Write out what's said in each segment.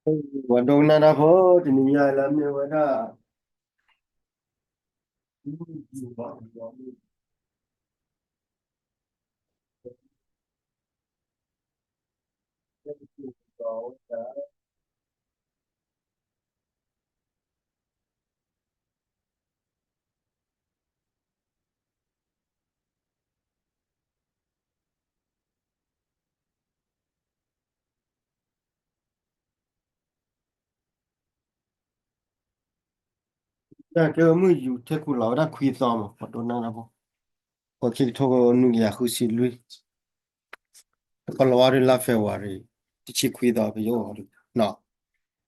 ပှၤဒိကနၣ်တၢ်ဖိ တနံၤညါလၢမ့ၢ်ဝဲဒၣ် တၢ်ကဲမုၢ်ယူၤထဲကူလီၤဝဲဒၣ်ခွံသီမး ပှၤဒိကနၣ်တၢ်ဖိ ဖဲခံကထိနွံကယၤဃုဆံလွံၢ် ကလီၤဝါဒုးလါ February တဆံခွံသီ ပယီၤအီၤဒုး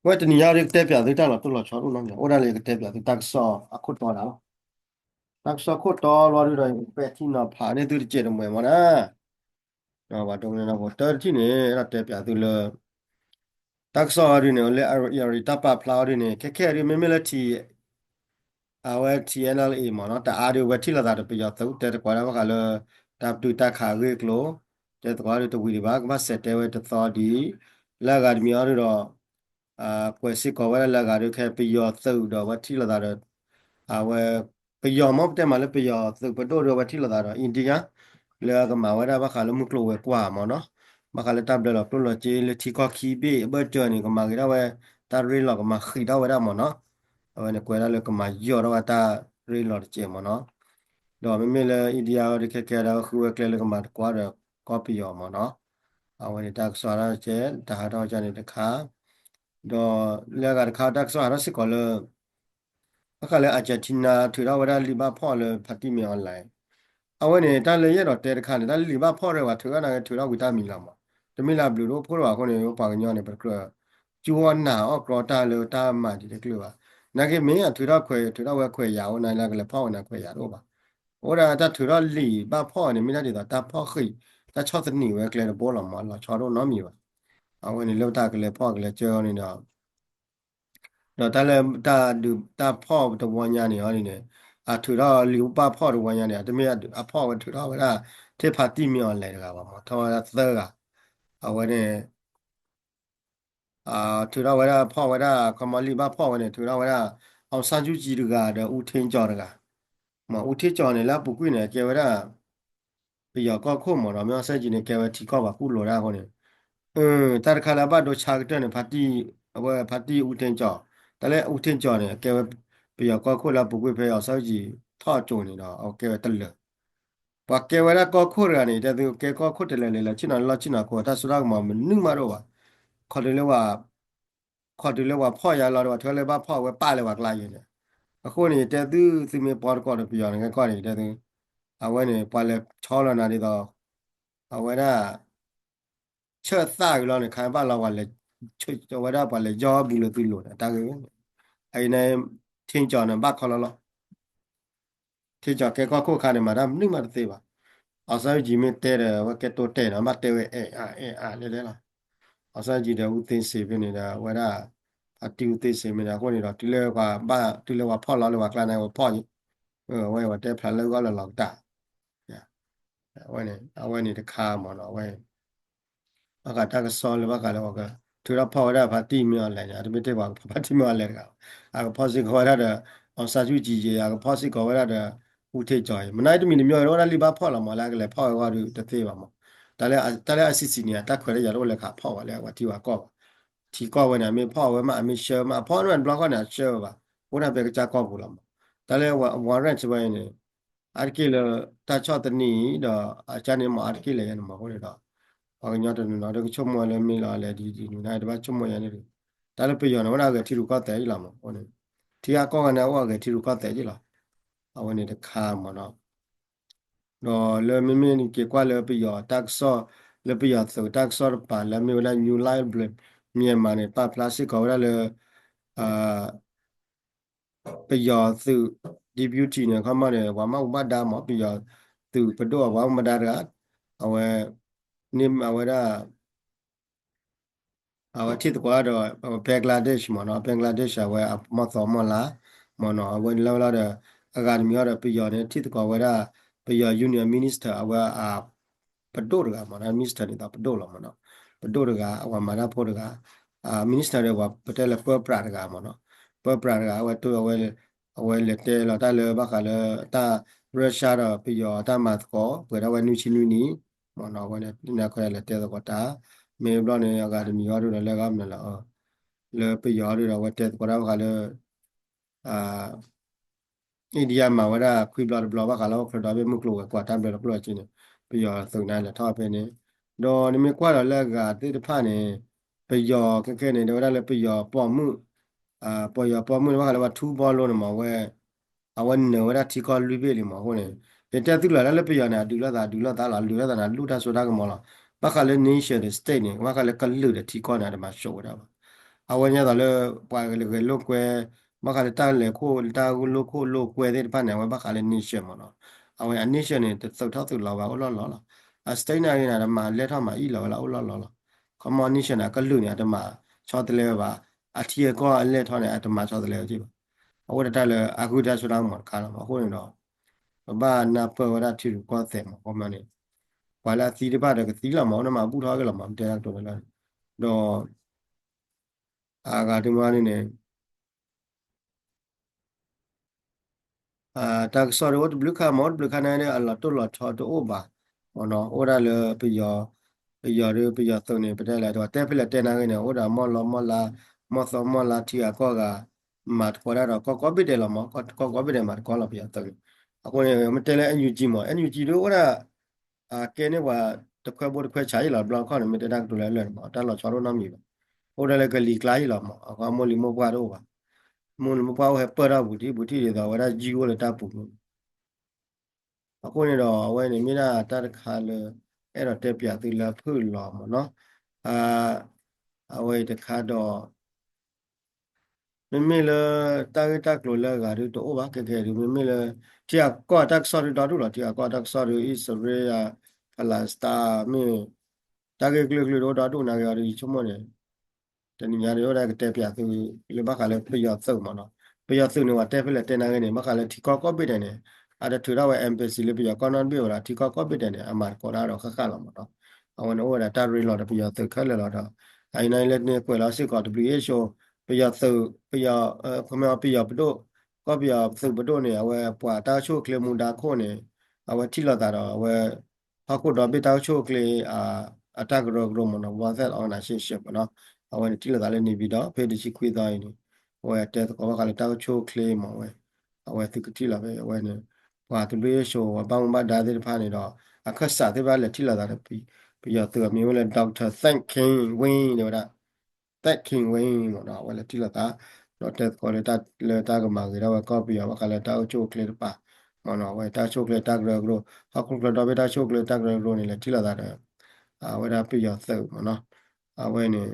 အဝဲတနံၤညါဒုးကတဲပၠးသုတၢ်လီၤတိၢ်လီၤဆီဒိၣ်နီတမံၤ အိၣ်ဒၣ်လၢယကတဲပၠးသုတၢ်ကစီၣ်အခိၣ်တီလီၤ. တၢ်ကစီၣ်ခိၣ်တီလီၤဒုးဒီး ပဲာ်ထံနီၤဖးန့ၢ်သုတစဲးတမှဲၤမးနီၤ ပှၤဒိကနၣ်တၢ်ဖိ တၢတထံၣ်န့ၣ် အဲၣ်ဒိးတဲပၠးသုလၢ တၢ်ကစီၣ်အီၤဒုးန့ၣ် လၢ Irrawaddy တၢ်ပာ်ဖျါအီၤဒုးန့ၣ် ခဲခဲအံၤဒုး မ့မ့ၢ်လၢထံ အဝဲ ထံ NLA မ့ၢ်နီၤ တအါဒုး ဝဲထံၣ်လိာ်သးဒီးပယီၤသုး တဲသကိးဒၣ်ဘၣ်ဃးလၢ တၢ်ပတုာ်တၢ်ခးအဂ့ၢ်အကျိၤ တဲသကိးဒုးတဝံၤဒံးဘၣ် ကဘၣ်စဲးတဲဝဲတသီဒံး လၢအဂၤတမံၤအီၤဒုးဒီး ကွဲးစ့ၢ်ကီးဝဲဒၣ်လၢအဂၤဒုး ခဲပယီၤသုးဒီးဝဲထံၣ်လိာ်သးဒီး အဝဲ ပယီၤမ့ၢ်ပတဲမးလၢပယီၤသုးပဒိၣ်ဒုး အဝဲထံၣ်လိာ်သးဒီး India လၢအကမၤဝဲဒၣ်ဘၣ်ဃးလၢမုၢ်ကျိၤဝဲၤကွာ်မ့ၢ်နီၤ ဘၣ်ဃးလၢတၢ်ဘျၢလီၤကျိၣ်လီၤစ့လၢထံကီၢ်ခံဘ့ၣ်အဘၢၣ်စၢၤန့ၣ် ကမၤဂ့ၤထီၣ်ဝဲ တၢ်ရ့လီၤကမၤဃံးထီၣ်ဝဲဒၣ်မ့ၢ်နီၤ အဝဲန့ၣ်ကွဲးဒၣ်လၢကမၤယီၢ်ထီၣ်ဝဲတၢ်ရ့လီၤတစဲးမ့ၢ်နီၤ ဒီးမ့မ့ၢ်လၢ India အီၤဒုးခဲခဲဒၣ် ဃုဝဲကျဲလၢကမၤသကိးဒီးကီၢ်ပယီၤမ့ၢ်နီၤ အဝဲန့ၣ်တၢ်ကစီၣ်ဟးထီၣ်တစဲး တၢ်ဟးထီၣ်ကန့ၣ်တခါ ဒီးလၢအဂၤတခါတၢ်ကစီၣ်ဟးထီၣ်စ့ၢ်ကီးလၢ ဘၣ်ဃးလၢ Argentina ထုးထီၣ်ဝဲဒၣ်လံာ်ဘၣ်ဖီၣ်လၢ ဖါတံၢ်မ့ၢ်အီၣ်လဲၣ် အဝဲန့ၣ် တၢ်လၢယအဲၣ်ဒိးတဲတခါန့ၣ် တၢ်လံာ်ဘၣ်ဖီၣ်ရဲၣ်ပှၤထုးထီၣ်န့ၣ် ထုးထီၣ်ဝံၤတၢ်မံၤလီၤမး တမ့ၢ်လၢအဘျုးတအိၣ်ဖှိၣ်တဘၣ်အဃိန့ၣ် ပှၤကညီန့ၣ် ပကြၢး ကၠူအီၣ်နၢ်အီၣ်ကြီတၢ်လၢတၢ်မၤဒံးတကလုာ်ဘၣ် နာ်က့မ့ၢ်အထုးထီၣ်ခွဲး ထုးထီၣ်ဝဲခွဲးယာ်အိၣ်နၤလၢကလဲၤဖီၣ်ဝဲနၤခွဲးယာ်တအိၣ်ဘၣ် အိၣ်ဒၣ်တၢ်ထုးထီၣ်လံာ်ဘၣ်ဖီၣ်န့ၣ် မ့ၢ်ဒၣ်ဒ်သိးတၢ်ဖီၣ်ဃံး တၢ်ဆီၣ်သနံးဝဲကျဲတဘိလီၤမး လီၤဆီတအိၣ်နီတမံၤဘၣ် အဝဲန့ၣ်လၢတၢ်ကလဲၤဖီၣ်ကလဲၤကၢအီၤန့ၣ်ဒီး ဒီးတၢ်လၢတၢ်ဒုးတၢ်ဖီၣ်တဝီညါန့ၣ် အီၤန့ၣ်န့ၣ် အထုးထီၣ်လံာ်ဘၣ်ဖီၣ်တဝီညါန့ၣ် အတမ့ၢ်အဖီၣ်ဝဲထုးထီၣ်ဝဲဒၣ် ထဲဖါတံၢ်မ့ၢ်အီၣ်လဲၣ်တဂၤဘၣ်မး ထီၣ်ဝဲဒၣ်သၢဂၤ အဝဲန့ၣ် ထုးထီၣ်ဝဲဒၣ်ဖီၣ်ဝဲဒၣ် ခီမီလံာ်ဘၣ်ဖီၣ်ဝဲန့ၣ် ထုးထီၣ်ဝဲဒၣ် အောင်ဆန်းစုကြည် တဂၤဒီး ဦးထင်ကျော် တဂၤ မး ဦးထင်ကျော် န့ၣ် လၢအပူၤကွံာ်န့ၣ် အကဲဝဲဒၣ် ပယီၤကီၢ်ခိၣ်မးဒီး မ့ၢ်အောင်ဆန်းစုကြည် န့ၣ် ကဲဝဲထံကီၢ်ပှၤကူၣ်လိာ်ဒၣ်အဃိန့ၣ် တၢ်တခါလၢအဘၣ်ဒိဆါကတၢၢ်န့ၣ် ဖါတံၢ် အဝဲဖါတံၢ် ဦးထင်ကျော် တၢ်လၢ ဦးထင်ကျော် န့ၣ် အကဲဝဲ ပယီၤကီၢ်ခိၣ်လၢအပူၤကွံာ်ဖဲ အောင်ဆန်းစုကြည် ထီၣ်အစိၤန့ၣ်ဒီး အကဲဝဲတလၢာ် ပှၤကဲဝဲဒၣ်ကီၢ်ခိၣ်တဂၤန့ၣ် တဲသုကဲကီၢ်ခိၣ်တလၢာ်လဲၤလၢဆ့ၣ်နီၤလၢဆ့ၣ်နီၤခိၣ် တၢ်စိတၢ်ကမီၤမနုၤမးတအိၣ်ဘၣ် ခီဒုးလၢ ခီဒုးလၢပှၤဖီၣ်ယၤလီၤဒီး ပှၤထုးလၢဘၣ်ဖီၣ်ဝဲပာ်လၢပှၤကျါယဲန့ၣ် အဃိန့ၣ် ယတဲသု သုမ့ၢ်ပီတကိးဒီးပယီၤန့ၣ် ကဲကီၢ်န့ၣ် ယတဲသု အဝဲန့ၣ် ပှၤလဲၤဆီလီၤနၤဒ်သိး အဝဲဒၣ် ဆၢသၣ်ဂ့ၤလီၤန့ၣ် ခါဘၣ်လီၤ ပှၤလဲၤ ဝဲဒၣ်ပှၤလဲၤယီၢ်ဘူးလၢသုလိၤန့ၣ် တၢ်ဂ့ၢ်ဝဲန့ၣ် အအံၤန့ၣ် ထင်ကျော် န့ၣ် ဘၣ်ခီလီၤလီၤ ထင်ကျော် ကဲကီၢ်ခိၣ်ခါန့ၣ် မၤတၢ်မနုၤမးတသ့ဘၣ်. အောင်ဆန်းစုကြည် မ့ၢ်တဲဒီး အဝဲကဲတိတဲာ်နီၤ ဘၣ်တဲဝဲအဲၣ်အါအဲၣ်အါလဲၣ်လဲၣ်လီၤ. အောင်ဆန်းစုကြည် ဒီး ဦးသိန်းစိန် ဖဲန့ၣ်ဒီး အဝဲဒၣ် ဖါတံၢ် ဦးသိန်းစိန် မ့ၢ်ဒီး အဃိန့ၣ်ဒီး တုၤလၢပှၤဘၣ် တုၤလၢပှၤဖီၣ်လီၤလၢပှၤကျါန့ၣ် ဝဲဖီၣ်ယံၤ အဝဲ ပှၤတဲဖျါလၢဂီၢ်လၢလီၤကတၢၢ် အဝဲန့ၣ် အဝဲန့ၣ်တခါမ့ၢ်နီၤ အဝဲ ဘၣ်ဃးတၢ်ကစီၣ်လၢဘၣ်ဃးလၢပှၤကထုးထီၣ်ဖီၣ်ဝဲဒၣ်ဖါတံၢ်မ့ၢ်အီၤလဲၣ်န့ၣ် အတမ့ၢ်ထဲပှၤဖါတံၢ်မ့ၢ်အီၤလဲၣ်တဂၤဘၣ်. အကဖီၣ်စ့ၢ်ကီးဝဲဒၣ်ဒီး အောင်ဆန်းစုကြည် ယဲ အကဖီၣ်စ့ၢ်ကီးဝဲဒၣ်ဒီး ဦးထင်ကျော် ယဲ မနုၤတမံၤတမံၤ အိၣ်ဒၣ်လံာ်ဘၣ်ဖီၣ်လီၤမး လၢအကလဲၤဖီၣ်ဝဲဂီၢ်ဒုးတသ့ဘၣ်မး. တၢ်လၢ တၢ်လၢ ICC န့ၣ် အတၢ်ခွဲးတၢ်ယာ်တအိၣ်လၢကဖီၣ်ဘၣ်လၢပှၤထံပှၤကီၢ်ဘၣ်. ထံကီၢ်ဝဲန့ၣ် အမ့ၢ်ဖီၣ်ဝဲမး အမ့ၢ်ဆှၢမး အဖီၣ်န့ၢ်တဘျီဃီန့ၣ် အဆှၢဝဲဘၣ်. အိၣ်ဒၣ်ဖဲကစၢ်ကီၢ်ပူၤလီၤမး. တၢ်လၢ warrant ဝဲန့ၣ် အါတက့ၢ်လၢ တၢ်ဆီၣ်သနံးဒီး အကၢ်န့ၣ်မ့ၢ် အါတက့ၢ်လၢယဲန့ၣ်မး အဃိန့ၣ်ဒီး ပှၤကညီတနီၤနီၤ တကဆိကမိၣ်လၢမ့ၢ်လီၤလဲၣ် ဒ်ဒ်န့ၣ် တဘၣ်ဆိကမိၣ်ယဲန့ၣ်ဒီး တၢ်လၢပယီၤန့ၣ် အိၣ်ဒၣ်အဂဲၤထံရူၢ်ကီၢ်သဲးယံၤလီၤမး အဃိန့ၣ် ထံဂၤကီၢ်ဂၤန့ၣ် အိၣ်အဂဲၤထံရူၢ်ကီၢ်သဲးယံၤလီၤ. အဝဲန့ၣ်တခါမးနီၤ ဒီးလၢမ့မ့ၢ်နက့ၤကွၢ်လၢပယီၤတၢ်ကစီၣ် လၢပယီၤသုးတၢ်ကစီၣ်တပၤ လၢမ့ၢ်ဝဲဒၣ် New Light of Myanmar န့ၣ် ပာ်ဖျါစ့ၢ်ကီးဝဲဒၣ်လၢ ပယီၤသုး deputy န့ၣ် ခီမီန့ၣ် ပှၤမၢ်မူဘၣ်ဒါမး ပယီၤသုးပဒိၣ်အပှၤမၢ်မူဘၣ်ဒါတဂၤ အဝဲ န့ၢ်အဝဲဒၣ် အဝဲထံၣ်သကိးဒီး Bangladesh မ့ၢ်နီၤ Bangladesh အဝဲအမီၢ်သီမီၢ်လါ မ့ၢ်နီၤ အဝဲလၢဝဲလီၤဒီး အဂၤတမံၤအီၤဒီး ပယီၤန့ၣ် ထံၣ်သကိးဝဲဒၣ် ပယီၤ union minister အဝဲအ ပဒိၣ်တဂၤမ့ၢ်နီၤ minister န့ၣ်ဒီးပဒိၣ်လီၤမ့ၢ်နီၤ ပဒိၣ်တဂၤ အဝဲမၤတၢ်ဖိတဂၤ minister ဒီးပှၤပတဲလၢပၢပြးတဂၤမ့ၢ်နီၤ, ပၢပြးတဂၤ အဝဲတိၢ်အဝဲ အဝဲလဲၤတဲလီၤတၢ်လၢဘၣ်ဃးလၢတၢ် Russia ဒီးပယီၤတၢ်မၤသကိး ပှဲၤဒၣ်ဝဲနွံဆံနွံနံၣ် မ့ၢ်နီၤ အဝဲန့ၣ် နခွဲးလဲၤတဲသကိးတၢ် မ့ၢ်ဘျီန့ၣ် အဂၤတမံၤအီၤဒုဒီးလၢဂၤမနုၤလဲၣ် လၢပယီၤဒုဒီးအဝဲတဲသကိးတၢ်ဘၣ်ဃးလၢ India မၤဝဲဒၣ်ခွံဘျီတဘျီဘၣ်ဃးလၢဟီၣ်ခိၣ်ချၢဒီဘ့ၣ်မုၢ်ကျိၤဝဲၤကွာ်တၢ်ဘျၢတကျိၤအစ့န့ၣ် ပယီၤသုးန့ၣ်လဲၤထီၣ်ဖဲန့ၣ်, ဒီးနမ့ၢ်ကွၢ်ဒီးလၢအဂၤသ့ၣ်တဖၣ်န့ၣ် ပယီၤခဲခဲန့ၣ် ဒီးဝဲဒၣ်လၢပယီၤပိာ်မုၣ် ပယီၤပိာ်မုၣ်န့ၣ်ဘၣ်ဃးလၢပှၤထူဘီလိန့ၣ်မ့ၢ်ဝဲ အဝဲနၢၤဝဲဒၣ်ထံကီၢ်လွံၢ်ဘ့ၣ်လံမ့ၢ်အဃိန့ၣ် ယတဲသုလၢာ်ဒၣ်လၢပယီၤန့ၣ် အဒုးလိာ်သး ဒုးလိာ်သးလီၤ ဒုးလိာ်သးန့ၣ် လူၢ်တၢ်စိတၢ်ကမီၤလီၤ. ဘၣ်ဃးလၢ nation ဒီး state န့ၣ် ဘၣ်ဃးလၢကလုာ်ဒီးထံကီၢ်န့ၣ် အတမၤဆိးဝဲဒၣ်ဘၣ်. အဝဲန့ၣ်သိးလၢ ပှၤဂဲၤလိာ်ကွဲ ဘၣ်ဃးလၢတၢ်လဲၤခိၣ် တၢ်လိၣ်ခိၣ်လိၣ်ကွဲသ့ၣ်တဖၣ်န့ၣ် အဝဲဘၣ်ဃးလၢ nation မ့ၢ်နီၤ. အဝဲအ nation န့ၣ် တသုးထီၣ်သုးလီၤဝဲအိၣ်လီၢ်လီၢ်လီၤ. အ state န့ၣ်ဂ့ၤန့ၣ် အတမၤလဲၢ်ထီၣ်မၤအံၣ်လီၤဝဲလၢအိၣ်လီၢ်လီၢ်လီၤ. ခီမီ nation န့ၣ် အကလုာ်န့ၣ် အတမၤဆီတလဲဝဲဘၣ်. အထံအကီၢ်အလဲၢ်ထီၣ်န့ၣ် အတမၤဆီတလဲဝဲက့ၢ်ဘၣ်. အအိၣ်ဒီးတၢ်လၢအဂုာ်တၢ်စိတၢ်ကမီၤတခါလီၤ. အဃိန့ၣ်ဒီး ပဘၣ်နၢ်ပၢၢ်ဝဲဒၣ်ထံရူၢ်ကီၢ်သဲးမ့ၢ် ခီမီန့ၣ် ပှၤလၢအသံတဖၣ်ဒီးကသံလီၤမ့ၢ် အိၣ်န့ၣ်မၤဘူၣ်ထီၣ်က့ၤလီၤမ့ၢ် မ့ၢ်တဲတၢ်ကတိၤလၢလီၤန့ၣ် ဒီး အဂၤတမံၤန့ၣ်န့ၣ် တၢ်ကစီၣ်ဒ်အိၣ်တဘျုးခါမ့ၢ် အိၣ်တဘျုးခါန့ၣ် အလီၤတိၢ်လီၤဆီတအိၣ်ဘၣ် မ့ၢ်နီၤ အိၣ်ဒၣ်လၢပယီၤ ပယီၤဒ်ပယီၤသုးန့ၣ် ပတဲလဲၣ် တဲဖဲလဲၣ်တဲနာ်ဂ့ၤန့ၣ် အိၣ်ဒီးမီၢ်လီမီၢ်လါ မီၢ်သီမီၢ်လါထံဂၤကီၢ်ဂၤ မၤသကိးတၢ်ဒီး ကီၢ်ကိးဘ့ၣ်ဒဲးလီၤမ့ၢ် ကီၢ်ကိးဘ့ၣ်ဒဲးမၤသကိးလီၤပယီၤသုးန့ၣ် အဃိန့ၣ် မ့ၢ်တဲလၢ NUG မ့ၢ် NUG ဒ်အိၣ်ဒၣ် ကဲန့ၢ်ပှၤတခွဲဘိတခွဲဆးယံာ်လီၤ တဘျီတခီၣ်န့ၣ် မ့ၢ်တဲတၢ်ကတိၤလၢလၢာ်န့ၣ်မ့ၢ် တၢ်လီၤဆီတအိၣ်နီတမံၤဘၣ်. အိၣ်ဒၣ်လၢကလံၤကျါယံာ်လီၤမ့ၢ် အဃိမိၢ်လံၤမိၢ်ပှၢ်တအိၣ်ဘၣ်. မိၢ်လံၤမိၢ်ပှၢ်အိၣ်ဟဲပၢၢ်ထီၣ်ဘူးထံၣ် ဘူးထံၣ်ဒ်သိးဝဲဒၣ်ယုၢ်အိၣ်လၢတၢ်ပူၤန့ၣ် အဃိန့ၣ်ဒီး အဝဲန့ၣ်မ့ၢ်ဒၣ်တၢ်တခါလၢ အဲၣ်ဒိးတဲပၠးသုလၢအဖုၣ်လီၤမ့ၢ်နီၤ. အဝဲအံၤတခါဒီး မ့မ့ၢ်လၢ တၢ်ဂ့ၢ်တၢ်ကျိၤလၢအဂၤဒုတအိၣ်ဘၣ် ခဲကဲဒု မ့မ့ၢ်လၢ ထံဂၤကီၢ်ဂၤတၢ်ကစီၣ်ဒုဒီဒူၣ်လီၤ ထံဂၤကီၢ်ဂၤတၢ်ကစီၣ်ဒု အံၣ်စရ့လး Palestine မ့ၢ် တၢ်ဂ့ၢ်ကလုာ်ကလုာ်ဒိၣ်ဒီဒူၣ်နာ်က့ၤအီၤဒု ယဆိကမိၣ်န့ၣ် တနံၤညါဒု အိၣ်ဒၣ်ကတဲပၠးသု လၢဘၣ်ဃးလၢပယီၤသုးမ့ၢ်နီၤ ပယီၤသုးန့ၣ် ပှၤတဲဖဲလဲၣ်တဲနာ်ဂ့ၤန့ၣ် ဘၣ်ဃးလၢထံကီၢ်ကိးဘ့ၣ်ဒဲးန့ၣ် အတထုးထီၣ်ဝဲ embassy လၢပယီၤကီၢ်နီတဘ့ၣ်ဝဲဒီး ထံကီၢ်ကိးဘ့ၣ်ဒဲးန့ၣ် အမၤသကိးတၢ်ဒီးဃၣ်ဃၣ်လီၤမ့ၢ်နီၤ အဝဲန့ၣ်အိၣ်ဝဲဒၣ်တၢ်ရ့လိာ်ဒီးပယီၤသုးခဲလၢာ်လီၤဒီး အအံၤန့ၣ်လၢန့ၣ်ကွဲးလီၤစ့ၢ်ကီး WHO ပယီၤသုး ပယီၤ ခီမ့ၢ်ပယီၤပဒိၣ် ကီၢ်ပယီၤသုးပဒိၣ်န့ၣ် အဝဲပှၤတၢ်အိၣ်ဆူၣ်အိၣ်ချ့မူဒါခိၣ်န့ၣ် အဝဲထံၣ်လိာ်သးဒီးအဝဲ ဟီၣ်ခိၣ်ဒီဘ့ၣ်တၢ်အိၣ်ဆူၣ်အိၣ်ချ့ အတၢ်ကရၢကရိမ့ၢ်နီၤ World Health Organization မ့ၢ်နီၤ အဝဲန့ၣ်ထံၣ်လိာ်သးလၢ နေပြည်တော် ဖဲတဆံခွံသီအံၤန့ၣ် အဝဲတဲသကိးဘၣ်ဃးလၢတၢ်အိၣ်ဆူၣ်အိၣ်ချ့မ့ၢ်ဝဲ အဝဲသုကထံၣ်လိာ်ဖဲအဝဲန့ၣ် ပှၤ WHO ပှၤဘၣ်မူဘၣ်ဒါသ့ၣ်တဖၣ်န့ၣ်ဒီး အခၢၣ်စးသ့ၣ်တဖၣ်လဲၤထံၣ်လိာ်သးဒီး ပယီၤသုးအမံၤဝဲလၢ Doctor Thaksin Win န့ၣ်ဝဲဒၣ် Thaksin Win မ့ၢ်နီၤ အဝဲလဲၤထံၣ်လိာ်သး ဒီးတဲသကိးလၢတၢ်လၢတၢ်ကမၤဂ့ၤဒၣ်ဝဲကီၢ်ပယီၤဘၣ်ဃးလၢတၢ်အိၣ်ဆူၣ်အိၣ်ချ့တပၤ မ့ၢ်နီၤ အဝဲတၢ်အိၣ်ဆူၣ်အိၣ်ချ့တၢ်ကရၢကရိ ဟီၣ်ခိၣ်ချၢဒီဘ့ၣ်တၢ်အိၣ်ဆူၣ်အိၣ်ချ့တၢ်ကရၢကရိန့ၣ် လဲၤထံၣ်လိာ်သးဒီး အဝဲဒၣ်ပယီၤသုးမ့ၢ်နီၤ အဝဲန့ၣ်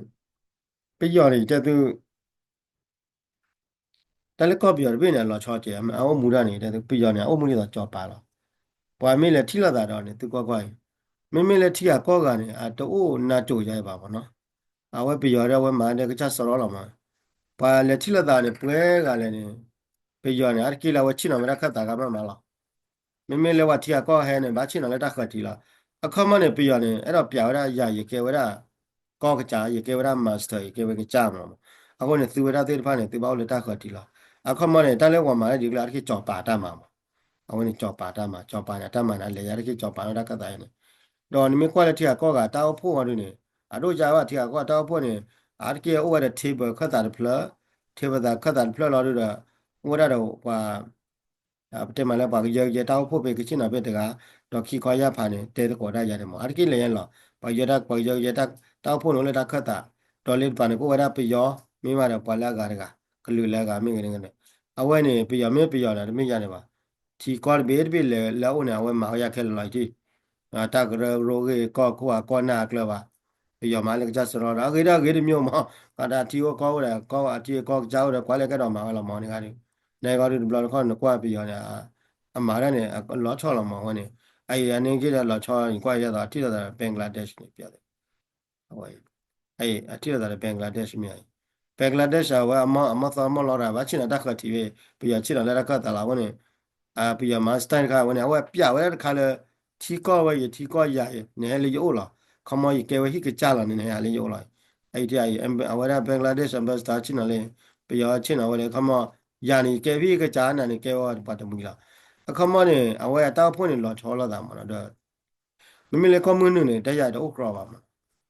ပယီၤန့ၣ် ယတဲသု တၢ်လၢကီၢ်ပယီၤတဘ့ၣ်န့ၣ် အလီၤဆီကဲး အအိၣ်မူဒၣ်န့ၣ် တဲသု ပယီၤန့ၣ် အအိၣ်မူဒ်သိးကၠီၤပၤလီၤ. ပှၤမ့ၢ်လဲၤထံၣ်လိာ်သးဒီးန့ၣ် သုကွၢ်ကွၢ်အံၤ မ့မ့ၢ်လၢထံဂၤကီၢ်ဂၤန့ၣ် အတအိၣ်နးစိၤယါအံၤဘၣ်မ့ၢ်နီၤ. အဝဲပယီၤဒီးအဝဲမၤဒီးကစၢ်စရီလီၤမး. ပှၤလဲၤထံၣ်လိာ်သးန့ၣ် ပှဲၤဂၤလဲၣ်န့ၣ် ပယီၤန့ၣ် အါတက့ၢ်လၢအဝဲဆ့ၣ်နီၤဝဲဒၣ်ခၢၣ်သးဂၤမးမးလီၤ. မ့မ့ၢ်လၢပှၤထံဂၤကီၢ်ဂၤဟဲန့ၣ် ဘၣ်ဆ့ၣ်နီၤလၢတၢ်ဃၢၤထံးလီၤ. အခီမီန့ၣ် ပယီၤန့ၣ် အဲၣ်ဒိးပျးဝဲဒၣ်ယၤ ယကဲဝဲဒၣ် ကီၢ်ကစၢ် ယကဲဝဲဒၣ် master ယကဲဝဲကစၢ်မး. အဃိန့ၣ် သုဝဲဒၣ်သ့ၣ်တဖၣ်န့ၣ် သုဘၣ်အိၣ်လၢတၢ်ဃၢၤထံးလီၤ. အခီမီန့ၣ် တၢ်လၢပှၤမၤလၢဒ်ကျၢ အါတက့ၢ်ကၠီၤပၤတၢ်မၤမး. အဝဲန့ၣ်ကၠီၤပၤတၢ်မၤ ကၠီၤပၤန့ၣ် အတၢ်မၤန့ၣ် အလဲၤယါတက့ၢ်ကၠီၤပၤလၢတၢ်ခၢၣ်သးအံၤန့ၣ်. ဒီးနမ့ၢ်ကွၢ်လၢထံဂၤကီၢ်ဂၤတၢ်အိၣ်ဖှိၣ်အီၤဒုန့ၣ် အဒိၣ်ယါဘၣ်ထံဂၤကီၢ်တၢ်အိၣ်ဖှိၣ်န့ၣ် အါတက့ၢ်အိၣ်ဝဲဒီး table ခၢၣ်သးတဖျၢၣ် table ခၢၣ်သးတဖျၢၣ်လီၤဒုဒီး အိၣ်ဝဲဒၣ်ဒီးပှၤ ပတဲမးလၢပှၤကယၢကယဲတၢ်အိၣ်ဖှိၣ်ဖဲကဆ့ၣ်နီၤဖဲတဂၤ ဒီးခံခီယၢ်ဖးန့ၣ် တဲသကိးဒၣ်ယၤန့ၣ်မး အါတက့ၢ်လဲၤယါလီၤ. ပှၤကယၢတၢ် ပှၤကယၢကယဲတၢ်အိၣ်ဖှိၣ်န့ၣ် အိၣ်လၢတၢ်ခၢၣ်သး ဒီးလၢတပၤန့ၣ် ကအိၣ်ဝဲဒၣ်ပယီၤ မ့ၢ်ဘၣ်ဒီးပှၤလၢအဂၤတဂၤ ကလုာ်လၢအဂၤမ့ၢ်ဂ့ၤန့ၣ် အဝဲန့ၣ် ပယီၤမ့ၢ်ပယီၤဒီး တမ့ၢ်ယါန့ၣ်ဘၣ်. ထံကီၢ်တဘ့ၣ်တဘ့ၣ်လၢအအိၣ်န့ၣ် အဝဲမၤဝဲယါခဲလၢာ်လီၤတံၢ် တၢ်ကရၢကရိဂ့ၢ် ကီၢ်ခိၣ်အကီၢ်နၢ်အကျၢၤဘၣ်. ပယီၤမၤလၢကစၢ်စရီဒီး အဂ့ၤဒီးအဂ့ၤတမံၤမး ကးတၢ်ထံအိၣ်ကီၢ်အိၣ်ဒီး ကီၢ်အထံအကီၢ်ကစၢ်အိၣ်ဒီး ကွၢ်လၢကဲဒီးမၤဝဲလီၤမးန့ၣ်ဂၤဒုး နဂီၢ်ဒုးတဘျီတခီၣ်နကွၢ်ပယီၤန့ၣ် အမၤဒၣ်န့ၣ် လီၤဆီလီၤမးဝဲန့ၣ် အအံၤအန့ၣ်က့ၤဒီးလီၤဆီ ယကွၢ်ယဲသိး အထံၣ်လိာ်သးဒီး Bangladesh န့ၣ် ပယီၤ အထံၣ်လိာ်သးဒီး Bangladesh မ့ၢ် Bangladesh အဝဲအမီၢ်သီမီၢ်လီတၢ် ဘၣ်ဆ့ၣ်နီၤတၢ်ဃၢၤထံးဝဲ ပယီၤဆ့ၣ်နီၤလၢတၢ်ခၢၣ်သးလီၤအဃိန့ၣ် ပယီၤမၤ style တခါဝဲန့ၣ် အဝဲပျးဝဲဒၣ်တခါလၢ ထံကီၢ်ဝဲယထံကီၢ်ယၤအံၤ နဟဲလၢယအိၣ်လီၤ. ခီမီယကဲဝဲဟံၣ်ကစၢ်လီၤန့ၣ် နဟဲလၢယအိၣ်လီၤ. အံၤထံအံၤ အဝဲဒၣ် Bangladesh ambassador ဆ့ၣ်နီၤလံ, ပယီၤဆ့ၣ်နီၤဝဲလၢ အခီမီ ယၤန့ၣ် ကဲဖံကစၢ်နၤန့ၣ် ကဲဝဲပှၤတမှံၤလီၤ. အခီမီန့ၣ် အဝဲအတၢ်အိၣ်ဖှိၣ်န့ၣ်လီၤဆီလိာ်သးမးနီၤဒီး နမ့ၢ်လၢကီၢ်မုၢ်နုာ်န့ၣ် တၢ်ယၤတအိၣ်ကြီဘၣ်မး,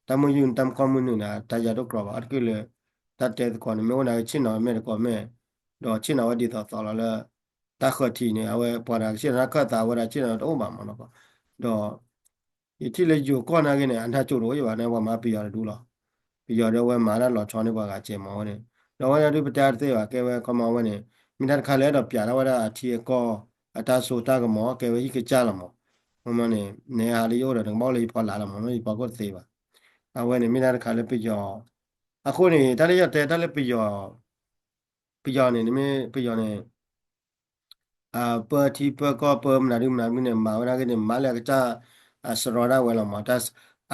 တၢ်မုၢ်ယူၢ်တၢ်ကီၢ်မုၢ်နုာ်န့ၣ် တၢ်ယၤတအိၣ်ကြီဘၣ် အတကုၢ်လၢ တၢ်တဲသကိးန့ၣ် မ့ၢ်အိၣ်နာ်က့ဆ့ၣ်နီၤမဲာ်တကိးမဲာ်, ဒီးဆ့ၣ်နီၤဝဲဒ်သိးသိးလီၤလၢ တၢ်ဃၢၤထံးန့ၣ် အဝဲပှၤတဂၤကဆ့ၣ်နီၤတၢ်ခၢၣ်သးဝဲဒၣ်ဆ့ၣ်နီၤတအိၣ်ဘၣ်မးနီၤ, ဒီး ယထံၣ်လၢယိၤကီၢ်နာ်က့န့ၣ် အနၢ်ကၠိတအိၣ်ယဘၣ်န့ၣ် ပှၤမၤပယီၤတဒူလီၤ. ပယီၤဒီးအဝဲမၤတၢ်လီၤဆီန့ၢ်ပှၤဂၤစဲးမးဝဲန့ၣ်, ဒီးအဝဲဒၣ်ဒုးပတဲအါတသ့ဘၣ် ကဲဝဲခီမီဝဲန့ၣ် မ့ၢ်တၢ်တခါလၢအဲၣ်ဒိးပျးထီၣ်ဝဲဒၣ်အထံအကီၢ် အတၢ်စိတၢ်ကမီၤ ကဲဝဲဟံၣ်ကစၢ်လီၤမး, ခီမီန့ၣ် နဲဟးလၢယအိၣ်ဒီးနကဘၣ်အိၣ်လၢယဖီလာ်လီၤမးနီၤ ယဖီခိၣ်တသ့ဘၣ်. အဝဲန့ၣ်မ့ၢ်တၢ်တခါလၢပယီၤ, အဃိန့ၣ် တၢ်လၢယတဲတၢ်လၢပယီၤ ပယီၤန့ၣ် နမ့ၢ်ပယီၤန့ၣ် ပၢထံပၢကီၢ်ပၢမနုၤဒုမနုၤဒုန့ၣ် မၤဝဲဒၣ်က့ၤန့ၣ် မၤလၢအကစၢ်အစရီဒၣ်ဝဲလီၤမး,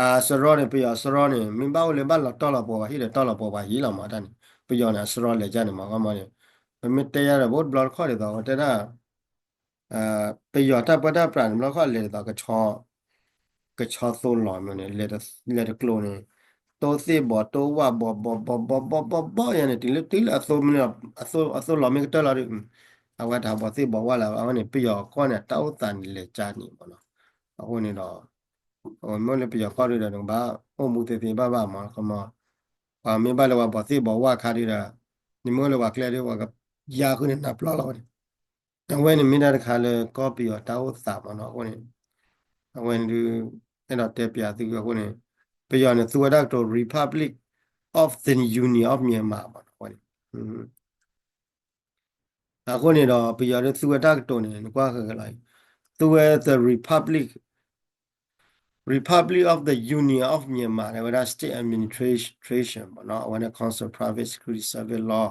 အစရီန့ၣ် ပယီၤစရီန့ၣ် မ့ၢ်ဘၣ်အိၣ်လၢဘၣ်လီၤတီၢ်လီၤပှီၤပှၤဟံၣ်ဒီးတီၢ်လီၤပှီၤပှၤဟံၣ်လီၤမး တၢ်န့ၣ် ပယီၤန့ၣ် အစရီလဲၤကၢ်န့ၣ်မး ခီမီန့ၣ် ပမ့ၢ်တဲယၤဒီး ပအိၣ်တဘျီတခီၣ်ဒ်သိး ဝဲတဲဒၣ် ပယီၤတၢ်ပၢတၢ်ပြးန့ၣ် ဘျီတခီၣ်လဲၤဒ်သိး ကဆီသိလီၤမ့ၢ်န့ၣ် လဲၤတကျိၤန့ၣ် တိသ့ၣ်ဘီၣ်တိဝၣ်ဘီၣ်ဘီၣ်ဘီၣ်ဘီၣ်ဘီၣ်ဘီၣ်ယၤန့ၣ် တုၤလၢတုၤလၢအသိမ့ၢ် အသိလီၤမ့ၢ်ကတၢၢ်လီၤဒီး အဝဲတဟးဘီၣ်သ့ၣ်ဘီၣ်ဝၣ်လၢၤဘၣ် အဝဲန့ၣ် ပယီၤကီၢ်န့ၣ် တၢ်အိၣ်သးန့ၣ်လဲၤကၢ်န့ၣ်မးနီၤ. အဃိန့ၣ်ဒီး မ့ၢ်လၢပယီၤကီၢ်ဒုဒီး နကဘၣ်အိၣ်မူသ့သ့ဘၣ်ဘၣ်မး ခီမီ ပှၤမ့ၢ်ဘၣ်လၢပှၤဘီၣ်သ့ၣ်ဘီၣ်ဝၣ်ခါဒုဒီး နမ့ၢ်အိၣ်လၢပှၤကျဲဒု ပှၤကယါဃုန့ၣ်နၤပျီလီၤဝဲန့ၣ် အဝဲန့ၣ်မ့ၢ်တၢ်တခါလၢကီၢ်ပယီၤတၢ်အိၣ်သးမးနီၤ အဃိန့ၣ် အဝဲန့ၣ်ဒု အဲၣ်ဒိးတဲပျးသုအဃိန့ၣ် ပယီၤန့ၣ်သူဝဲဒၣ်ကတိၤ Republic of the Union of Myanmar မးနီၤ အဝဲန့ၣ် အဃိန့ၣ်ဒီး ပယီၤဒုသူဝဲတၢ်ကတိၤန့ၣ် နကွၢ်ဃဲၤဃဲၤလီၤအံၤ သူဝဲ the Republic, Republic of the Union of Myanmar ဝဲဒၣ် State Administration မးနီၤ အဝဲန့ၣ် Council Private Security Service Law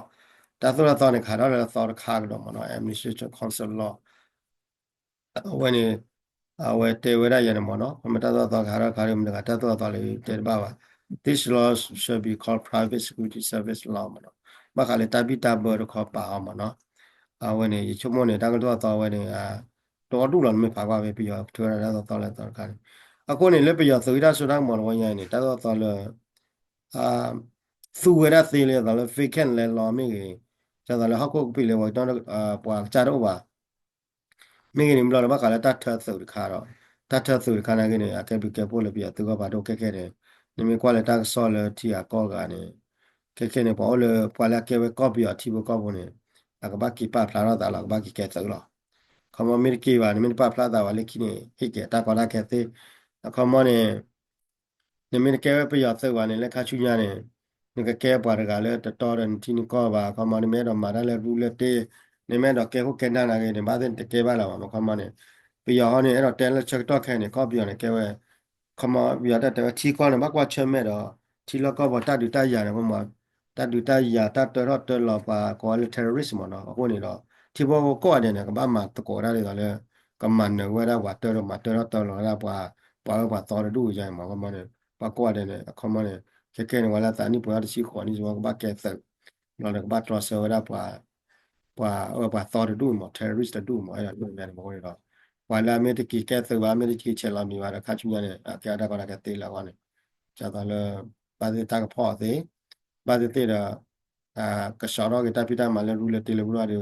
တၢ်သိၣ်တၢ်သီန့ၣ် ခးထီၣ်လၢသီတခါကဒီးမးနီၤ Administration Council Law အဝဲန့ၣ် အဝဲတဲဝဲဒၣ်ယၤန့ၣ်မးနီၤ ပမ့ၢ်တၢ်သိၣ်တၢ်သီခးထီၣ်ခးဒီး မတၤတဂၤတၢ်သိၣ်တၢ်သီလၢတဲတဘၣ်ဘၣ် This law shall be called Private Security Service Law မးနီၤ ဘၣ်ဃးလၢတၢ်ဘံၣ်တၢ်ဘၢတခီပၤအီၤမးနီၤ အဝဲန့ၣ် ယဆိကမိၣ်န့ၣ် တၢ်ကတိၢ်သီဝဲန့ၣ် တအီၣ်ဒူၣ်လီၤ နမ့ၢ်ဖးကွၢ်ဖဲပယီၤထုးဝဲဒၣ်တၢ်သိၣ်တၢ်သီလၢသီတခါန့ၣ် အဃိန့ၣ် လၢပယီၤသုးဟံးတၢ်စိတၢ်ကမီၤတဝီညါအံၤန့ၣ် တၢ်သိၣ်တၢ်သီလၢ သူဝဲဒၣ်သ့လၢသိးလၢ vacant land လီၤမ့ၢ်ဂ့ၤ, ဒ်သိးလၢဟီၣ်ခိၣ်ကပံာ်လၢ ပှၤကစၢ်တအိၣ်ဘၣ် မ့ၢ်ဂ့ၤန့ၣ် ဘျီလၢဘၣ်ဃးလၢတၢ်ထၢသုးတခါဒီး တၢ်ထၢသုးတခါနာ်က့န့ၣ် အကဲဘျုးကဲဖှိၣ်လၢပယီၤသုးကီၢ်ပၤဒိၣ်ခဲခဲန့ၣ် နမ့ၢ်ကွၢ်လၢတၢ်ကစီၣ်လၢထံဂၤကီၢ်ဂၤန့ၣ် ခဲခဲန့ၣ် ပှၤအိၣ်လၢပှၤလၢအကဲဝဲကီၢ်ပယီၤထံဖိကီၢ်ဖိန့ၣ် အကဘၣ်က့ၤပာ်ဖျါထီၣ်သးလီၤ ကဘၣ်က့ၤကဲသုးလီၤ. ခီမီမ့ၢ်တက့ၤဘၣ်န့ၣ် မ့ၢ်တပာ်ဖျါသးဘၣ်လၢခံန့ၣ် ဟ့ၣ်က့ၤတၢ်ကီတၢ်ခဲသ့ အခီမီန့ၣ် နမ့ၢ်တကဲဝဲပယီၤသုးဘၣ်န့ၣ် လၢခါဆူညါန့ၣ် နကကဲပှၤတဂၤလၢတတီဒီးနထံနကီၢ်ဘၣ် အခီမီ နမ့ၢ်အဲၣ်ဒိးမၤတၢ်လၢရူလၢတ့ နမ့ၢ်အဲၣ်ဒိးကဲခိၣ်ကဲနၢ်နာ်က့န့ၣ် ဘၣ်သ့ၣ်နတကဲဘၣ်လၢၤဘၣ် အခီမီန့ၣ် ပယီၤဟီန့ၣ် အဲၣ်ဒိးတဲလၢဆၢကတီၢ်ခဲအံၤန့ၣ် ကီၢ်ပယီၤန့ၣ်ကဲဝဲ ခီမီ ပယီၤတၢ်တဲဝဲထံကီၢ်န့ၣ် ဘၣ်ကွၢ်ဆၢၣ်မဲာ်ဒီး ထံလီၢ်ကီၢ်ပူၤတၢ်ဒုးတၢ်ယၤန့ၣ် ပမၤ တၢ်ဒုးတၢ်ယၤတၢ်တၢထီၣ်တၢလီၤပှၤကိးဝဲလၢ terrorist မ့ၢ်နီၤ အဃိန့ၣ်ဒီး ထံဖိကီၢ်ဖိကိးဂၤဒဲးန့ၣ် ကဘၣ်မၤသကိးတၢ်ဒ်သိးလၢ ကမၤနၢၤဝဲဒၣ်ပှၤတၢထီၣ်မၤတၢထီၣ်တၢလီၤဝဲဒၣ်ပှၤ ပှၤအၢပှၤသီတဒူၣ်အံၤမ့ၢ် ခီမီန့ၣ် ပှၤကိးဂၤဒဲးန့ၣ် အခီမီန့ၣ် ခဲခဲန့ၣ် ဝဲလၢသးနံၣ်ပှဲၤအီၤတဆံဃိးနံၣ် ကဘၣ်ကဲသုး ဘျီန့ၣ် ကဘၣ်တြီဆၢဝဲဒၣ်ပှၤ ပှၤအၢပှၤသီတဒူၣ်မ့ၢ် terrorist တဒူၣ်မ့ၢ် အဲၣ်ဒိးဒိၣ်ညါန့ၣ်မ့ၢ်အဃိန့ၣ်ဒီး ပှၤလၢအမ့ၢ်တက့ၤကဲသုးဘၣ် မ့ၢ်တက့ၤဆဲးလီၤမံၤဘၣ်ဒီး ခါဆူညါန့ၣ် အကဲအတၢ်ကီတၢ်ခဲသ့လၢအဂီၢ်န့ၣ် ဒ်သိးလၢ ဘၣ်သ့ၣ်တၢ်ကဖီၣ်အီၤသ့ ဘၣ်သ့ၣ်သ့ၣ်ဒီး ကဆှီထီၣ်က့ၤတၢ်ဖံးတၢ်မၤလၢရူလၢတ့လၢပူၤဒီး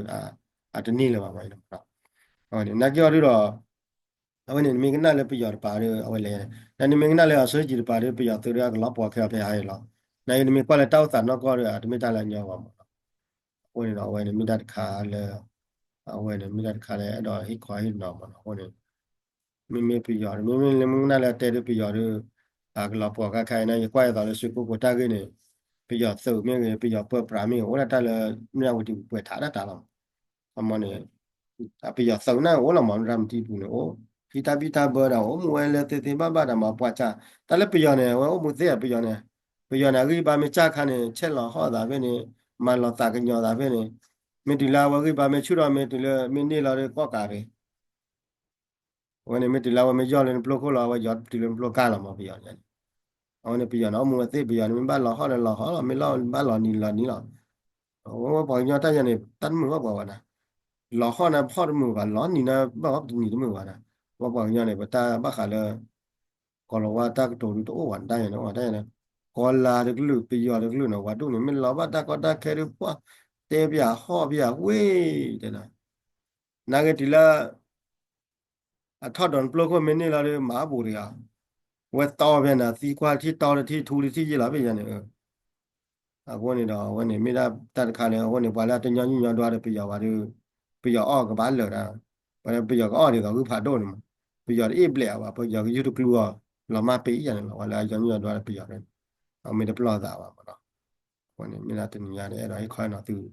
အတန့ၢ်လၢၤဘၣ်မ့ၢ် နာ်က့အီၤဒုဒီး အဝဲန့ၣ် နမ့ၢ်ကနၣ်လၢပယီၤတပၤဒီး အဝဲလဲၤ နမ့ၢ်ကနၣ်လၢအစီဆှံတပၤဒီး ပယီၤသုးဒီးအကလီၤပှီၢ်ခဲအီၤဖဲဟးအံၤလီၤ. နာ်က့နမ့ၢ်ကွၢ်လၢတၢ်အိၣ်သးနီၢ်ကီၢ်ဒီး အတမ့ၢ်တၢ်လၢအညီဘၣ်မ့ၢ်နီၤ. အဃိန့ၣ်ဒီး အဝဲန့ၣ်မ့ၢ်တၢ်တခါလၢ အဝဲန့ၣ်မ့ၢ်တၢ်တခါလၢအဲၣ်ဒိးဟ့ၣ်ခီဟ့ၣ်နီၤမ့ၢ်နီၤ. အဃိန့ၣ် မ့မ့ၢ်ပယီၤ မ့မ့ၢ်လၢမ့ၢ်ကနၣ်လၢအတဲဒုးပယီၤဒီး အကလီၤပှီၢ်ခါခါအံၤန့ၣ် ယကွၢ်အသးလၢစုကိၢ်ကိၢ်တၢ်ဂ့ၢ်န့ၣ် ပယီၤသုးမ့ၢ်ဂ့ၤ ပယီၤပၢပြးမ့ၢ်ဂ့ၤ အိၣ်ဒၣ်တၢ်လၢ မ့ၢ်အဝဲတပှဲၤထးဒၣ်တၢ်လီၤ. အမ့ၢ်န့ၣ် ပယီၤသုးန့ၣ်အိၣ်လီၤမ့ၢ် ရၤမတံပူၤန့ၣ်အိၣ် ဖံတၢ်ဘံၣ်တၢ်ဘၢဒီးအိၣ်မူဝဲလၢသ့သ့ဘၣ်ဘၣ်ဒီးမ့ၢ်ပှၤစၢ် တၢ်လၢပယီၤန့ၣ် အဝဲအိၣ်မူသ့ဧါ ပယီၤန့ၣ် ပယီၤန့ၣ် အဂံၢ်ဘါမ့ၢ်စၢ်ခါန့ၣ် ဆဲးလီၤဟီၣ်သးဖဲန့ၣ် မၤလီၤသးကညီၤသးဖဲန့ၣ် မ့ၢ်တုၤလၢအဝဲဂံၢ်ဘါမ့ၢ်ဆူၣ်ထီၣ်မ့ၢ်တုၤလၢမ့ၢ်န့ၢ်လီၤဒီးကီၢ်ကးဖဲ အဝဲန့ၣ်မ့ၢ်တုၤလၢအဝဲမ့ၢ်ယီၢ်လၢနပျိခိၣ်လီၤ အဝဲယီၢ်တုၤလၢနပျိကါလီၤမ့ၢ်ပယီၤန့ၣ် အဝဲန့ၣ်ပယီၤန့ၣ် အိၣ်မူဝဲသ့ ပယီၤန့ၣ် မ့ၢ်ဘၣ်လီၤဟီၣ်လၢလီၤဟီၣ်လီၤ မ့ၢ်လီၤဘၣ်လီၤနံၤလီၤနံၤလီၤ အဝဲပှၤကညီတၢ်ယၤန့ၣ် တၢ်တမုာ်ဘၣ်ပှၤဘၣ်နၤ လီၤဟီၣ်န့ၣ် ဟီၣ်တမုာ်ဘၣ် လီၤနံၤန့ၣ် ဘၣ်ဟီၣ်တနံၤတမုာ်ဘၣ်နၤ ဝဲပှၤကညီန့ၣ် ပတၢ်ဘၣ်ဃးလၢ ကီၤလၤဝါတၢ်ကတိၤဒုတအိၣ်ဘၣ်နတၢ်ယၤန့ၣ် တၢ်ယၤန့ၣ် ကီၤလၤတကလုာ် ပယီၤတကလုာ်န့ၣ် ဝဲဒၣ်န့ၣ် မ့ၢ်လီၤဘၣ်တၢ်ကီတၢ်ခဲဒီး ပှၤတဲပယီၤဟီၣ်ပယီၤဝ့ၢ်တဲဒၣ်, နာ်က့တုၤလၢ အထီၣ်ဒီးပျိခိၣ်မ့ၢ်န့ၢ်လီၤဒီး မၤဘူၣ်တဂၤ, ဝဲတီဖဲန့ၣ် သံကွၢ်တထံၣ်တီတထံၣ်ထူတထံၣ်ယံာ်လီၤဖဲယၤန့ၣ်, အဃိန့ၣ်ဒီး အဝဲန့ၣ်မ့ၢ်ဒၣ်တၢ်တခါလၢ အဃိန့ၣ် ပှၤလၢအတညီနုၢ်ညီဒွါဒီးပယီၤဘၣ်ဒီး ပယီၤအီၣ်ကဘၣ်လၢာ်ဒၣ်, ပှၤလၢပယီၤကအီၣ်ဒ်သိးဂုၢ်ဖးဒိၣ်န့ၣ်မး, ပယီၤတအ့ၣ်ဘျဲးအီၤဘၣ် ပယီၤကယူၢ်တကျူအီၤ လီၤမၢ်ပ့ၤယၤန့ၣ်လီၤ ပှၤလၢအညီနုၢ်ညီဒွါဒီးပယီၤန့ၣ်, အမ့ၢ်တပလီၢ်သးဘၣ်မးနီၤ, အဃိန့ၣ် မ့ၢ်ဒၣ်တနံၤညါဒီးအဲၣ်ဒိးဟ့ၣ်ခီနီၤသု